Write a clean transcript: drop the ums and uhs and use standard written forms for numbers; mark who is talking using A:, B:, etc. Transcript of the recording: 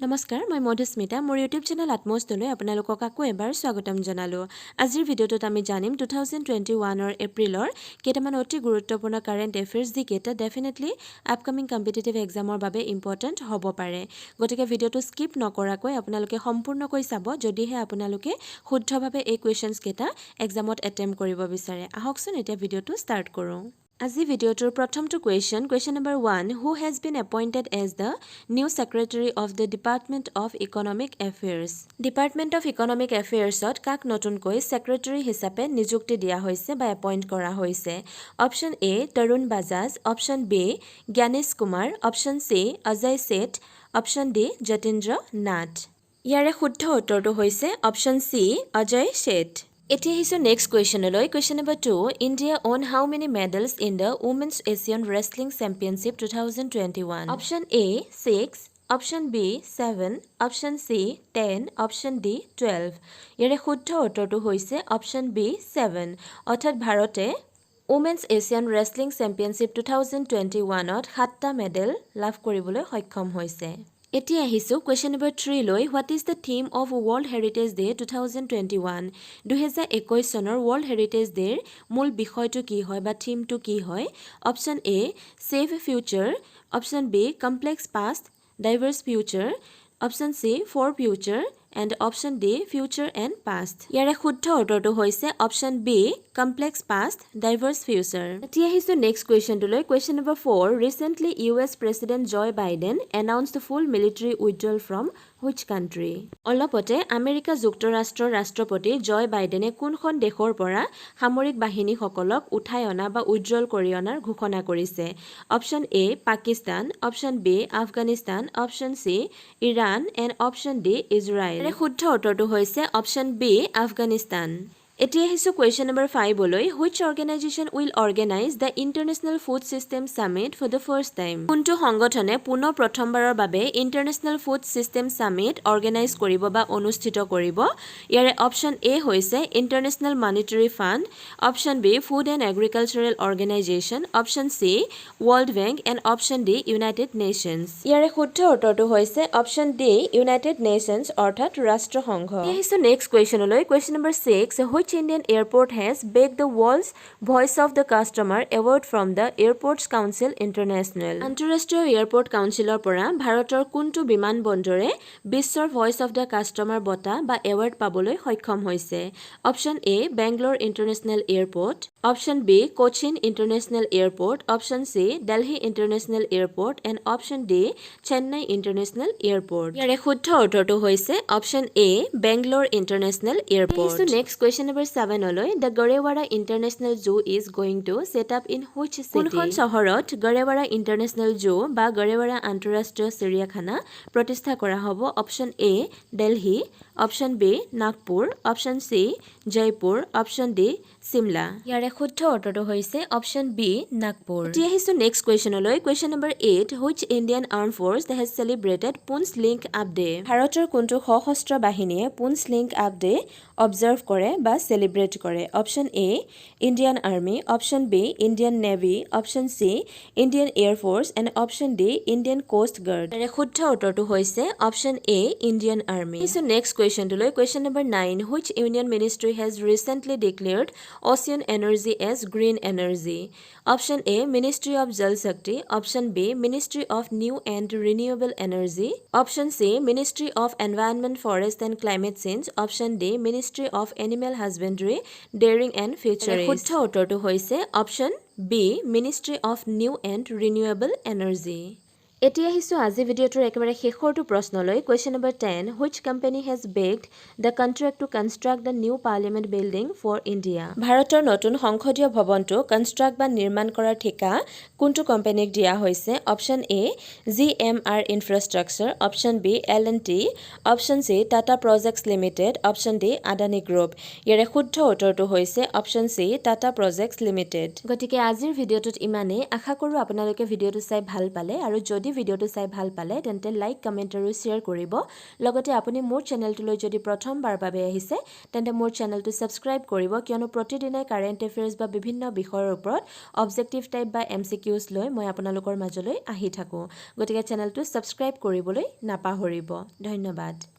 A: নমস্কাৰ, মই মধুস্মিতা। মোৰ ইউটিউব চেনেল আত্মস্তলৈ আপোনালোকক আকৌ এবাৰ স্বাগতম জনালোঁ। আজিৰ ভিডিঅ'টোত আমি জানিম 2021ৰ এপ্ৰিলৰ কেইটামান অতি গুৰুত্বপূৰ্ণ কাৰেণ্ট এফেয়াৰ্ছ, যিকেইটা ডেফিনেটলি আপকামিং কম্পিটিটিভ এক্সামৰ বাবে ইম্পৰ্টেণ্ট হ'ব পাৰে। গতিকে ভিডিঅ'টো স্কিপ নকৰাকৈ আপোনালোকে সম্পূৰ্ণকৈ চাব, যদিহে আপোনালোকে শুদ্ধভাৱে এই কুৱেশ্যনছকেইটা এক্সামত এটেম্প কৰিব বিচাৰে। আহকচোন, এতিয়া ভিডিঅ'টো ষ্টাৰ্ট কৰোঁ। আজি ভিডিঅ'টোৰ প্ৰথমটো question, question number 1: Who has been appointed as the new Secretary of the Department of Economic Affairs? Department of economic এফেয়াৰ্ছত কাক নতুনকৈ ছেক্ৰেটাৰী হিচাপে নিযুক্তি দিয়া হৈছে বা এপইণ্ট কৰা হৈছে? Option A Tarun Bajaj, option B Gyanesh Kumar, option C Ajay Seth, option D Jatindra Nath. ইয়াৰে শুদ্ধ উত্তৰটো হৈছে অপশ্যন চি অজয় শেঠ। এতিয়া আহিছোঁ next কুৱেশ্যনলৈ। Question number 2: India won how many medals in the Women's Asian Wrestling Championship 2021? Option A 6, option B 7, option C 10, option D 12। ইয়াৰে শুদ্ধ উত্তৰটো হৈছে অপশ্যন বি ছেভেন। অৰ্থাৎ ভাৰতে Women's Asian Wrestling Championship 2021ত সাতটা medal লাভ কৰিবলৈ সক্ষম হৈছে। এতিয়া আহিছোঁ কুৱেশ্যন নম্বৰ 3লৈ। What is the theme of World Heritage Day 2021? 2021 চনৰ ৱৰ্ল্ড হেৰিটেজ ডে'ৰ মূল বিষয়টো কি হয় বা থিমটো কি হয়? Option A save future, option B complex past, diverse future, option C for future and option D future and past। ইয়াৰে শুদ্ধ উত্তৰটো হৈছে option B complex past, diverse future। এতিয়া আহিছোঁ next কুৱেশ্যনটোলৈ। Question number 4: Recently, US President Joe Biden announced full military withdrawal from which country? অলপতে America যুক্তৰাষ্ট্ৰৰ ৰাষ্ট্ৰপতি জয় বাইডেনে কোনখন দেশৰ পৰা সামৰিক বাহিনীসকলক উঠাই অনা বা উইড্ৰল কৰি অনাৰ ঘোষণা কৰিছে? Option A Pakistan, option B Afghanistan, option C Iran and option D Israel. ইয়াৰে শুদ্ধ উত্তৰটো হৈছে অপশ্যন বি আফগানিস্তান। এতিয়া আহিছোঁ কুৱেশ্যন নম্বৰ 5লৈ। Which organization will organize the International Food System Summit for the first time? কোনটো সংগঠনে পুনৰ প্ৰথমবাৰৰ বাবে International Food System Summit organize কৰিব বা অনুষ্ঠিত কৰিব? ইয়াৰে অপশ্যন এ হৈছে International Monetary Fund, option B Food and Agricultural Organization, option C World Bank and option D United Nations। ইয়াৰে শুদ্ধ উত্তৰটো হৈছে অপশ্যন ডি ইউনাইটেড নেশ্যনছ, অৰ্থাৎ ৰাষ্ট্ৰসংঘ। এতিয়া আহিছোঁ next কুৱেশ্যনলৈ। Question number 6: Which Indian airport has bagged the World's Voice of the Customer award from the Airports Council International? আন্তঃৰাষ্ট্ৰীয় airport কাউন্সিলৰ পৰা ভাৰতৰ কোনটো বিমানবন্দৰে বিশ্বৰ ভইচ অফ the customer বঁটা বা এৱাৰ্ড পাবলৈ সক্ষম হৈছে? Option A Bangalore International Airport, option B Cochin International Airport, option C Delhi International Airport and option D Chennai International Airport। ইয়াৰে শুদ্ধ উত্তৰটো হৈছে option A Bangalore International Airport. Next question number 7লৈ। The Gorewada International Zoo is going to set up in which city? কোনখন চহৰত গড়েৱাৰা international জু বা গড়েৱাৰা আন্তঃৰাষ্ট্ৰীয় চিৰিয়াখানা প্ৰতিষ্ঠা কৰা হ'ব? Option A Delhi, option B Nagpur, option C Jaipur, option D Shimla. ইয়াৰে শুদ্ধ উত্তৰটো হৈছে অপশ্যন বি নাগপুৰ। এতিয়া আহিছোঁ next কুৱেশ্যনলৈ। Question number 8: Which Indian armed force has celebrated Poonch Link Up Day? ভাৰতৰ কোনটো সশস্ত্ৰ বাহিনীয়ে Poonch Link Up Day observe কৰে বা চেলিব্ৰেট কৰে? Option A Indian Army, option B Indian Navy, option C Indian Air Force and option D Indian Coast Guard। ইয়াৰে শুদ্ধ উত্তৰটো হৈছে অপশ্যন এ ইণ্ডিয়ান আৰ্মি। আহিছোঁ next কুৱেশ্যনটোলৈ। Question number 9: Which Union ministry has recently declared ocean energy as green energy? Option A Ministry of Jal Shakti, option B Ministry of New and Renewable Energy, option C Ministry of Environment, Forest and Climate Change, option D Ministry of Animal Husbandry, Dairying and Fisheries। শুদ্ধ উত্তৰটো হৈছে option B Ministry of New and Renewable Energy। এতিয়া আহিছোঁ আজি ভিডিঅ'টোৰ একেবাৰে শেষৰটো প্ৰশ্নলৈ। Question number 10: Which company has bagged the contract to construct the new Parliament building for India? ভাৰতৰ নতুন সংসদীয় ভৱনটো কনষ্ট্ৰাক্ট বা নিৰ্মাণ কৰাৰ ঠিকা কোনটো কোম্পানীক দিয়া হৈছে? Option A GMR Infrastructure, option B L&T, option C Tata Projects Limited, option D Adani Group। ইয়াৰে শুদ্ধ উত্তৰটো হৈছে option C Tata projects limited. গতিকে আজিৰ ভিডিঅ'টোত ইমানেই। আশা কৰোঁ আপোনালোকে ভিডিঅ'টো চাই ভাল পালে আৰু যদি যদি ভিডিঅ'টো চাই ভাল পালে, তেন্তে লাইক, কমেণ্ট আৰু শ্বেয়াৰ কৰিব। লগতে আপুনি মোৰ চেনেলটোলৈ যদি প্ৰথমবাৰ বাবে আহিছে, তেন্তে মোৰ চেনেলটো ছাবস্ক্ৰাইব কৰিব, কিয়নো প্ৰতিদিনাই কাৰেণ্ট এফেয়াৰ্ছ বা বিভিন্ন বিষয়ৰ ওপৰত অবজেক্টিভ টাইপ বা এমচিকিউজ লৈ মই আপোনালোকৰ মাজলৈ আহি থাকোঁ। গতিকে চেনেলটো ছাবস্ক্ৰাইব কৰিবলৈ নাপাহৰিব। ধন্যবাদ।